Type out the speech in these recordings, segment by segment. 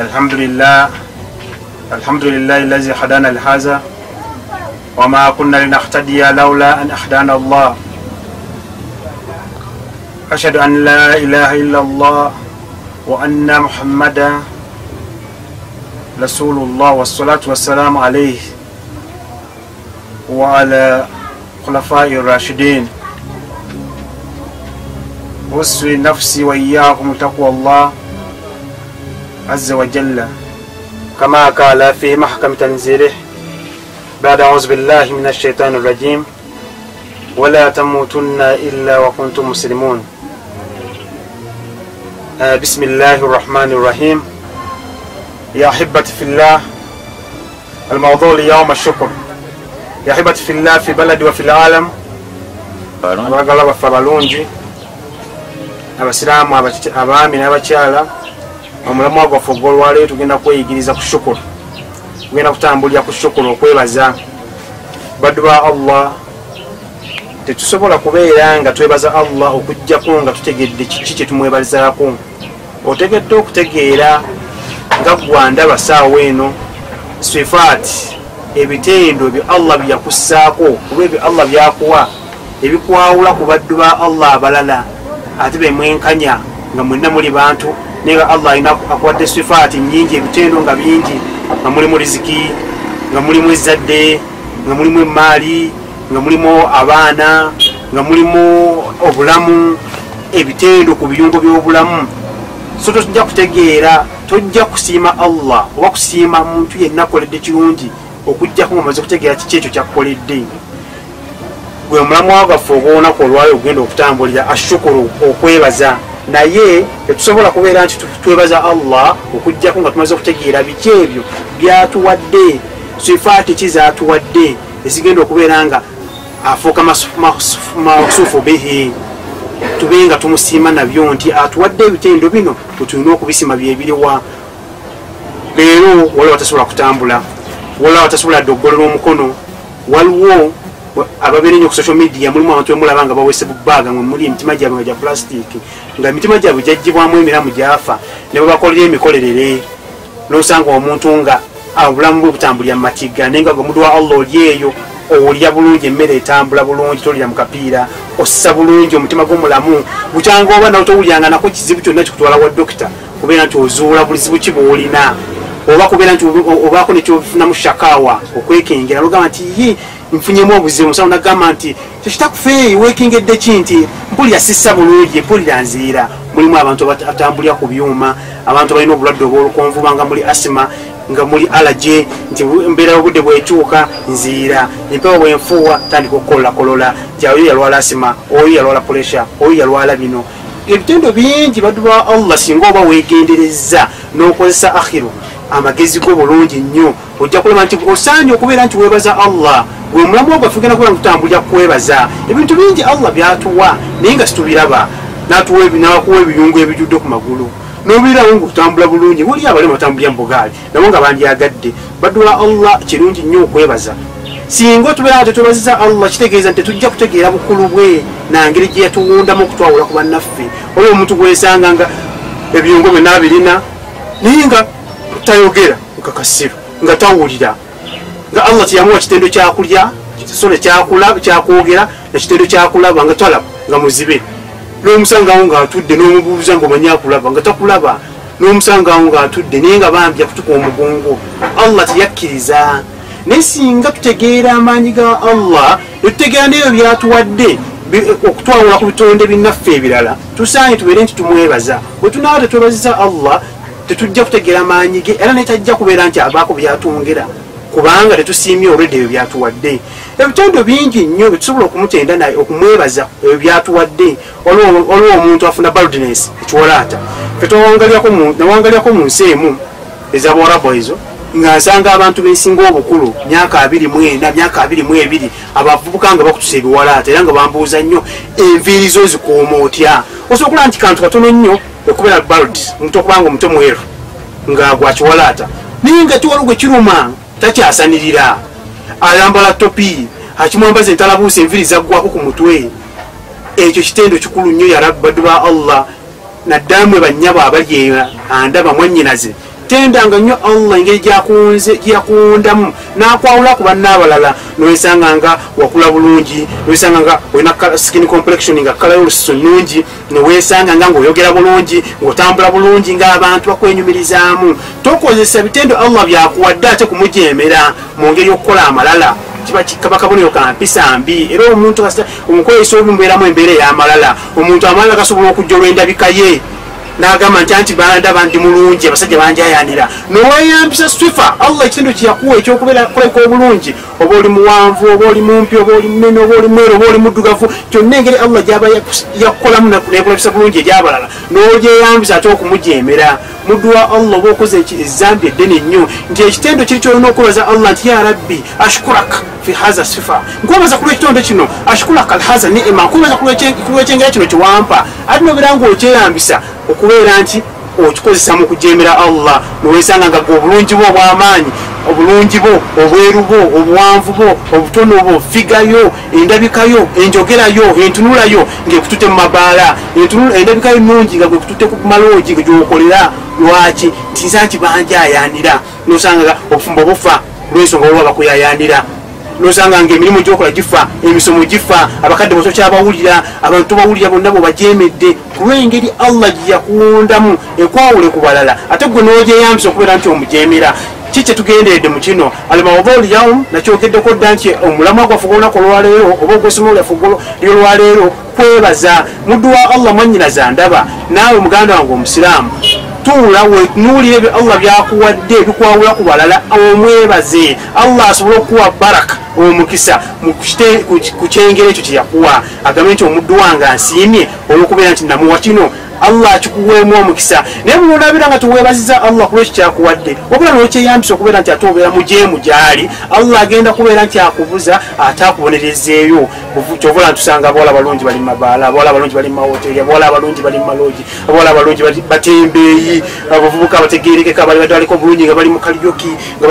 الحمد لله الحمد لله الذي هدانا لهذا وما كنا لنهتدي لولا أن هدانا الله. أشهد أن لا إله إلا الله وأن محمدا رسول الله، والصلاة والسلام عليه وعلى خلفاء الراشدين. أوصي نفسي وإياكم تقوى الله عز وجل كما قال في محكم تنزيله بعد أعوذ بالله من الشيطان الرجيم: ولا تموتن إلا وكنتم مسلمون. بسم الله الرحمن الرحيم. يا أحبتي في الله، الموضوع اليوم الشكر. يا أحبتي في الله في بلدي وفي العالم، abagala baffe abalungi, abasiraamu, abaami n'abakyala, omulamwa gwaffe ogw'olwaleero tugenda kweyigiriza ku shukuru, tugenda kutambulira ku shukuru, okwebaza. Baddu ba Allah, tetusobola kubeera nga twebaza Allah okuggyako nga tutegedde kiki kye tumwebalizaako. Otegedde okutegeera nga gwandaba saawa eno sifaati, ebitendo ebyo Allah byeyakussaako oba ebyo Allah byakuwa ebikwawula ku baddu ba Allah abalala, ate bemwenkanya nga mwenna muli bantu, naye nga Allah alina akuwadde sifaati nnyingi, ebitendo nga bingi, nga mulimu riziki, nga mulimu ezzadde, nga mulimu emaali, nga mulimu abaana, nga mulimu obulamu, ebitendo ku biyungo by'obulamu. So tojja kutegeera, tojja kusiima Allah oba kusiima muntu yenna akoledde kirungi okuggyako ng'omaze okutegeera kiki ekyo kyakkoledde. Gwe omulamwa gwaffe ogw'olunaku olwaleero ogenda okutambulira ashukuru, okwebaza. Naye tetusobola kubeera nti twebaza Allah okuggyako nga tumaze okutegeera biki ebyo byatuwadde, sifaati ki zaatuwadde ezigenda okubeera nga afuuka masuufu bihi, tube nga tumusiima nabyo nti atuwadde ebitendo bino tulina okubisiima byebiriwa. Leero waliwo batasobola kutambula, waliwo abatasobola dde okugolola omukono, waliwo ababeera ennyo ku social media, mulimu abantu bemulaba nga bawese bubaaga mwe muli emitima gyabwe nga gya plastic, nga emitima gyabwe gyaggyibwamu emiramu gyafa ne babakolera emikolerere. N'osanga omuntu nga obulamu bwe butambulira mu matigga, naye nga gwe muddu wa Allah oli eyo owulira bulungi, emmere etambula bulungi, tolira mu kapiira, ossa bulungi, omutima gw'omulamu bukyanga oba nawe towulyanga nako kizibu kyonna kikutwala wa dokita kubeera nti ozuula bulizibu ki bw'olina, oba kubeera nti obaako nekyofunamu shakawa okwekengera, n'ogamba nti ye nfunyemu obuzibu. Omusawo nagamba nti tekitakufeeyi, weekengedde ki? Nti mpulira sissa bulungi, mpulira nziira. Mulimu abantu abatambulira ku byuma, abantu balina obulwadde obw'olukonvuba nga muli asima, nga muli alaje, nti embeera y'obudde bwekyuka nziira, empewo bwenfuuwa tandika okukololakolola, nti oyo yalwala asima, oyo yalwala puresha, oyo yalwala bino. Ebitendo bingi baddu ba Allah, singa oba weegenderezza n'okozesa akhiru, amagezi go bulungi nnyo, ojja kulaba nti osaanye okubeera nti weebaza Allah. Gwe omulamwa gwaffe genda kubeera nga tutambulira kwebaza. Ebintu bingi Allah byatuwa naye nga situbiraba, n'akuwa ebiyungo ebijjudde ku magulu, n'obeerawo ng'otambula bulungi. Waliyo abalema batambulira mu bugaali nabo nga bandyagadde. Baddu ba Allah, kirungi nnyo okwebaza. Singa otubeera nga tetwebaziza Allah, kitegeeza nti tetujja kutegeera bukulu bwe na ngeri gye yatuwundamu okutwawula ku bannaffe. Waliwo omuntu gwesanga nga ebiyungo byonna abirina naye nga tayogera, nga kasiru, nga tawulira, nga Allah teyamuwa kitendo kyakulya, sole kyakwogera, nekitendo kyakulaba, nga talaba, nga muzibe. N'omusangawo ng'atudde n'omubuuza ng'omanyi akulaba, nga takulaba. N'omusangawo ng'atudde naye nga bambi akutuka omugongo. Allah teyakkiriza. Naye singa tutegeera amaanyi ga Allah, netutegeera n'ebyo byatuwadde okutwawula ku bitonde binnaffe ebirala, tusaanye tubeere nti tumwebaza. Bwe tunaaba tetwebaziza Allah, tetujja kutegeera amaanyi ge, era netajja kubeera nti abaako byatwongera, kubanga tetusiimye olwedde ebyo byatuwadde. Ebitendo bingi nnyo byetusobola okumutenda naye okumwebaza ebyo byatuwadde. Waliwo omuntu afuna baldness, ekiwalaata. Ffe nawangalyako mu nsi emu ez'Abawarabu ezo, nga nsanga abantu bensinga obukulu myaka 24, myaka 22, abavubuka nga bakutusa ebiwalaata, era nga bambuuza nnyo enviiri zo zikuuma otya. Osobola okulaba nti kantu katono nnyo okubeera bald, omuntu okubanga omutwe mweru nga gwa kiwalaata, naye nga tiwaliwo gwe kiruma, takyasanirira, ayambala topi, akimwambaza entalabuusi, enviiri zaggwako ku mutwe. Ekyo kitendo kikulu nnyo ya Rabbi, baddu ba Allah, naddala mmwe bannyabo abali andaba mwannyinaze. Tendanga nnyo Allah engeri gyakuwundamu n'akwawula ku banna abalala, nowesanga nga wakula bulungi, nowesanga nga olina skin complexion nga kala y'olususu nnungi, nowesanga nga ng'oyogera bulungi, ng'otambula bulungi, ng'abantu bakwenyumirizaamu. Tokozesa bitendo Allah byakuwadde ate kumujemera mu ngeri y'okukola amalala. Kiba kaba kabonero ka mpisa mbi, era omuntu omukozesa obi mubeeramu embeera ey'amalala. Omuntu amalala gasobola okujja olw'endabika ye, n'agamba nti anti bandaba ndi mulungi, abasajja banjayanira, noweyambisa sifa Allah ekitendo kyeyakuwa ekyokubeera kulabika obulungi. Oba oli muwanvu, oba oli mumpi, oba oli munene, oba oli mweru, oba oli muddugavu, kyonna engeri Allah gyaba yakukolamu nekulabisa bulungi egyabalala, n'ogyeyambisa ate okumujemera. Muddu wa Allah, oba okoze ezambi eddene nnyo, nti ekitendo kiri kyolina okwebaza Allah nti ya Rabbi ashkuraka fi haza sifa, nkwebaza ku lw'ekitondo kino, ashkuraka alhaza ni'ima, nkwebaza ku lw'ekyengera kino kyewampa. Ate nobeera ng'okyeyambisa okubeera nti okikozesa mu kujemera Allah, nowesanga nga gwe obulungi bwo obw'amaanyi, obulungi bwo, obweru bwo, obuwanvu bwo, obutono bwo, figayo, endabikayo, enjogerayo, entunulayo ng'ekututte mu mabaala, endabikayo ennungi nga gwekututte ku maloogi gyokolera. Lwaki? Nti nsa nti banjayanira. Nosanga nga obufumbo bufa lw'ensonga olwa bakuyayanira, nosanga nga emirimu gyokola gifa, emisomo gifa, abakadde botokyabawulira, abantu bawulira bonna bwebajemedde ku lw'engeri Allah gye yakuwundamu ekwawule ku balala, ate gwe n'ogyeyambisa okubeera nti omujemera. Ki kyetugenderedde mu kino? Almawduu lyaum nakyogeddeko dda nti omulamwa gwaffe gw'olunaku olwaleero oba ogw'essomo lyaffe ly'olwaleero kwebaza. Muddu wa Allah, mwannyinaza ndaba naawe muganda wange omusiraamu, tuula wetunuulira ebyo Allah byakuwadde ebikwawula ku balala, omwebaze Allah asobole okukuwa baraka, omukisa ku kyengera ekyo kyeyakuwa, agambe nti omuddu wange ansiimye olw'okubeera nti namuwa kino. Allah akikuweemu omukisa. Naye bw'onabeera nga teweebaziza Allah ku lwekyo kyakuwadde, wabula n'okyeyambisa okubeera nti ate obeera mujeemu gy'ali, Allah agenda kubeera nti akubuza ate akubonerezeeyo. Kyova olaba ntusanga abawala abalungi bali mu mabaala, abawala abalungi bali mu mawoteeri, abawala abalungi bali mu maloogi, abawala abalungi batembeeyi, abavubuka abategeerekeka abali badde baliko obulungi nga bali mu kaliyoki, nga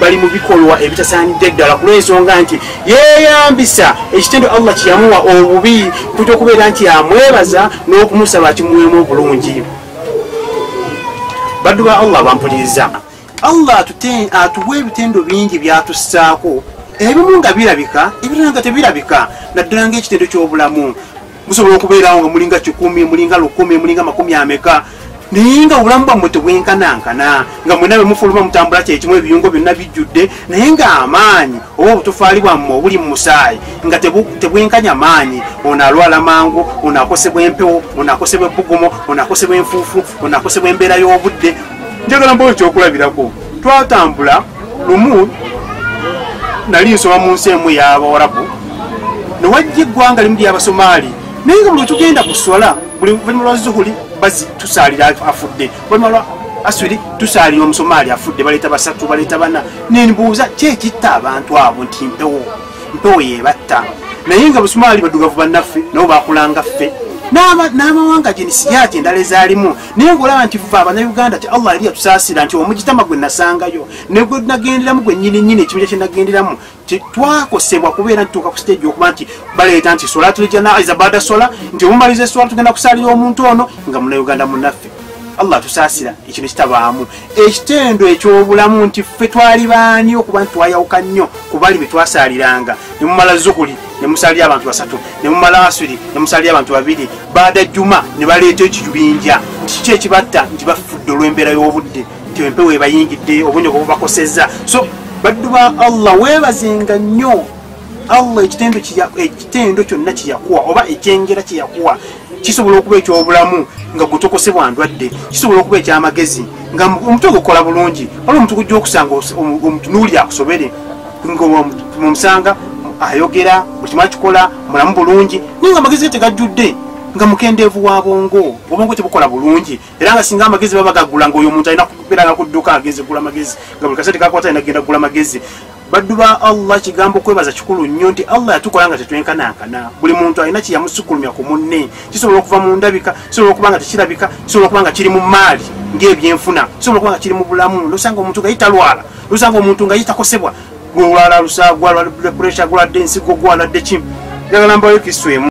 bali mu bikolwa ebitasaanidde ddala, ku lw'ensonga nti yeeyambisa ekitendo Allah kyeyamuwa obubi kujja okubeera nti amwebaza n'okumusaba akimuweemu obulungi. Baddu ba Allah bampuliriza, Allah atuwa ebitendo bingi byatussaako, ebimu nga birabika, ebirala nga tebirabika, naddala ng'ekitendo ky'obulamu. Musobola okubeerawo nga mulinga 1,000, mulinga 1,000, mulinga makumi ameka, naye nga obulamu bwammwe tebwenkanankana, nga mwenna bwe mufuluma mutambula kyekimu, ebiyungo byonna bijjudde, naye ng'amaanyi oba obutofaali bwammwe obuli mu musaayi nga tebwenkanya maanyi. Ono alwala mangu, ono akosebwa empewo, ono akosebwa ebbugumo, ono akosebwa enfuufu, ono akosebwa embeera y'obudde. Njagala mbawo ekyokulabirako. Twatambula lumu, nali nsoma mu nsi emu y'Abawarabu, ne wajja eggwanga limu ly'Abasomaali, naye nga buli wetugenda ku swala, buli luvannyuma lwa zuhuli bazi tusaalira afudde, luvannyuma lwa aswiri tusaalira omusomaali afudde, baleeta 3, baleeta 4. Nembuuza ki ekitta abantu abo? Nti mpewo, mpewo yebatta. Naye nga Busomaali baddugavu bannaffe, nabo bakulanga ffe n'amawanga jinisiyaati endala ezaalimu, naye ng'olaba nti ffe Abannayuganda ti Allah yali yatusaasira nti omugitama gwe nasangayo ne gwe nagenderamu gwe nnyini nnyini, ekibinja kye nagenderamu twakosebwa kubeera nti tuuka ku stage okuba nti baleeta nti solatul janaiza baada sola, nti omumaliza eswala tugenda kusaalira omuntu ono nga Munnayuganda munnaffe. Allah atusaasira ekino kitabaamu. Ekitendo eky'obulamu nti ffe twali baani okuba nti twayawuka nnyo ku bali be twasaaliranga, ne mumala zuhuli ne musaalira abantu 3, ne mumala aswiri ne musaalira abantu 2, baada juma ne baleeta ekibinja. Nti kiki ekibatta? Nti bafudde olw'embeera y'obudde, nti empewo ebayingidde, obunyogo bubakosezza. So baddu ba Allah, weebazenga nnyo Allah ekitendo kyonna kyeyakuwa oba ekyengera kyeyakuwa. Kisobola okuba eky'obulamu nga gwe tokosebwa ndwadde, kisobola okuba eky'amagezi nga omutwe gukola bulungi. Waliwo omuntu gujja okusanga omutunuuli akusobere, nga omusanga ayogera buli kimu akikola mulamu bulungi, naye nga amagezi ge tegajjudde, nga mukendeevu wa bwongo, obwongo tebukola bulungi. Era nga singa amagezi baba gagula, ng'oyo omuntu alina kubeera nga kudduka agenze kugula magezi, nga buli kasente kakwata alina kugenda kugula magezi. Baddu ba Allah, kigambo kwebaza kikulu nnyo nti Allah yatukola nga tetwenkanankana. Buli muntu alina kye yamusukulumya ku munne. Kisobola okuva mu ndabika, kisobola okuba nga tekirabika, kisobola okuba nga kiri mu maali ng'ebyenfuna, kisobola okuba nga kiri mu bulamu. Nosanga omuntu nga ye talwala, nosanga omuntu nga ye takosebwa, gwolwala lusa, gwalwadde pressure, gwalwadde ensigo, gwalwadde ki. Njagala mbayo kisu emu.